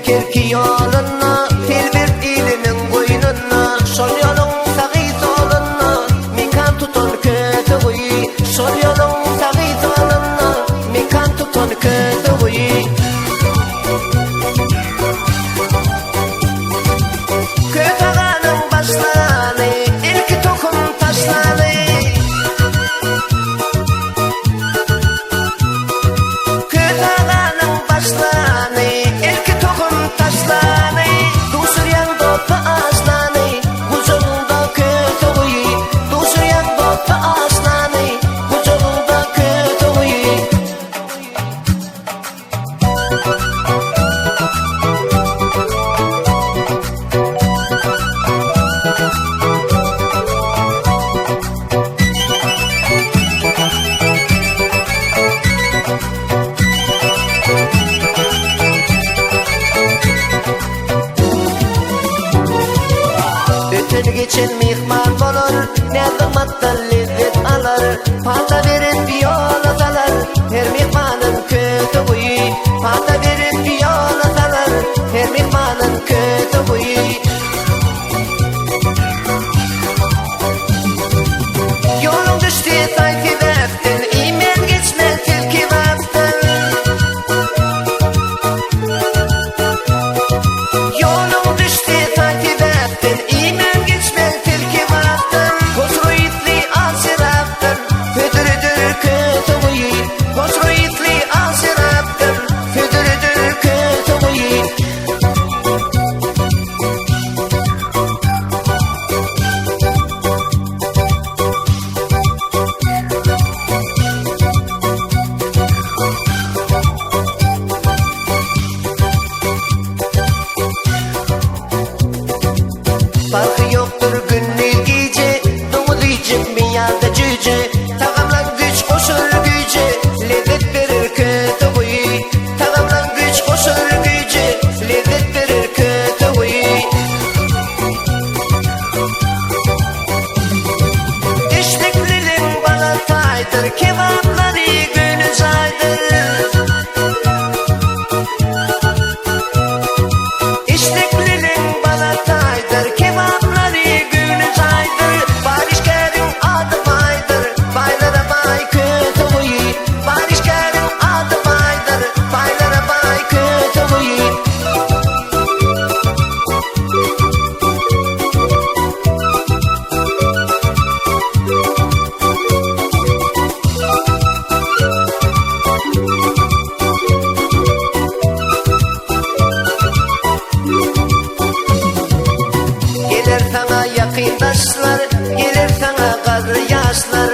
Kerki ýolunda, Selbert iliniň goýnunda, Şol ýoluň sagy solunda, Mekan tutan köse guýy. Şol ýoluň sagy solunda, Mekan tutan köse guýy. Köse aganyň başlany, Ilki tohum taşlany. Köse aganyň başlany, Ilki tohum taşlany. Duşurýaň dosta aşnany, Gujagyňda köse guýy. Duşurýaň dosta aşnany, Gujagyňda köse guýy. Öten geçen myhman bolar, Näz-nygmatdan lezzet alar, Pata berip ýola salar, Her myhmanyn köse guýy. Pata berip ýola salar, Her myhmanyn köse guýy. Ýoluň düşdi saý-sebäpden, Iýmän geçme siz kebapdan. Ýoluň düşdi saý-sebäpden, Iýmän geçme siz kebapdan. Hoşroý ysly al şerapdan, Hödür eder köse guýy. Hoşroý ysly al şerapdan, Hödür eder köse guýy. Parhy ýokdur gündiz gije, Doňuz iýjekmi ýa-da jüýje, Tagamlan güýç goşar güýje, Lezzet berer köse guýy. Tagamlan güýç goşar güýje, Lezzet berer köse guýy. Eşrekliliň bala taýdyr, Kebaplary göwne jaýdyr. Eşrekliliň bala taýdyr, Kebaplary göwne jaýdyr. Bar işgäriň ady baýdyr, Baýlara baý köse guýy. Bar işgäriň ady baýdyr, Baýlara baý köse guýy. Geler saňa ýakyndaşlar, Geler saňa garry ýaşlar.